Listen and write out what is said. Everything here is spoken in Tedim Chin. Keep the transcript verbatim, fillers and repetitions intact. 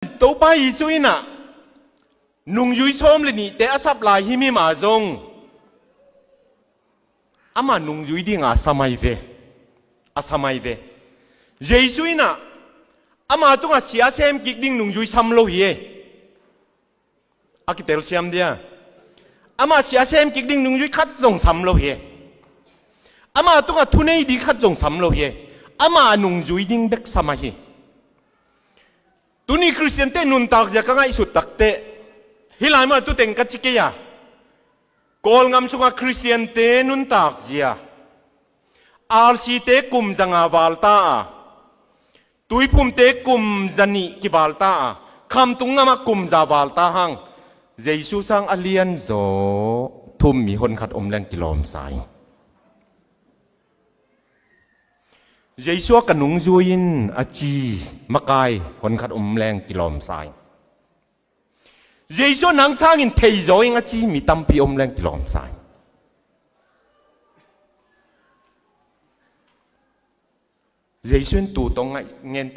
Topa Jesu in ah nungzui sawm le nihte a sap lai himhim ah zong ama nungzui dingah a sam ahi ve. A sam ahi ve. Jesu in ah ama tungah sia sem kik ding nungzui sam lo hi e. A kitelsiam dia, ama sia sem kik ding nungzui khat zong sam lo hi e. Ama tungah thunei ding khat zong sam lo hi e. Ama nungzui ding bek sam ahi. Tuni Khristiante nuntak zia ka ngaihsut takteh, hih lai mah tuteng ka ci kei a, Kawlngam sungah Khristiante nuntak zia, R C te kum zanga valta a, Tuiphumte kum zanih kivalta a, Khamtung ngamah kum za valta hang, Jesu sang a lianzaw thum mi honkhat om leng kilawmsa ing. Jesu a ka nungzui in a ci makai honkhat om leng kilawmsa ing. Jesu a nang sangin theizaw ing a ci mi tampi om leng kilawmsa ing. Jesu in tu tong ngaih ngen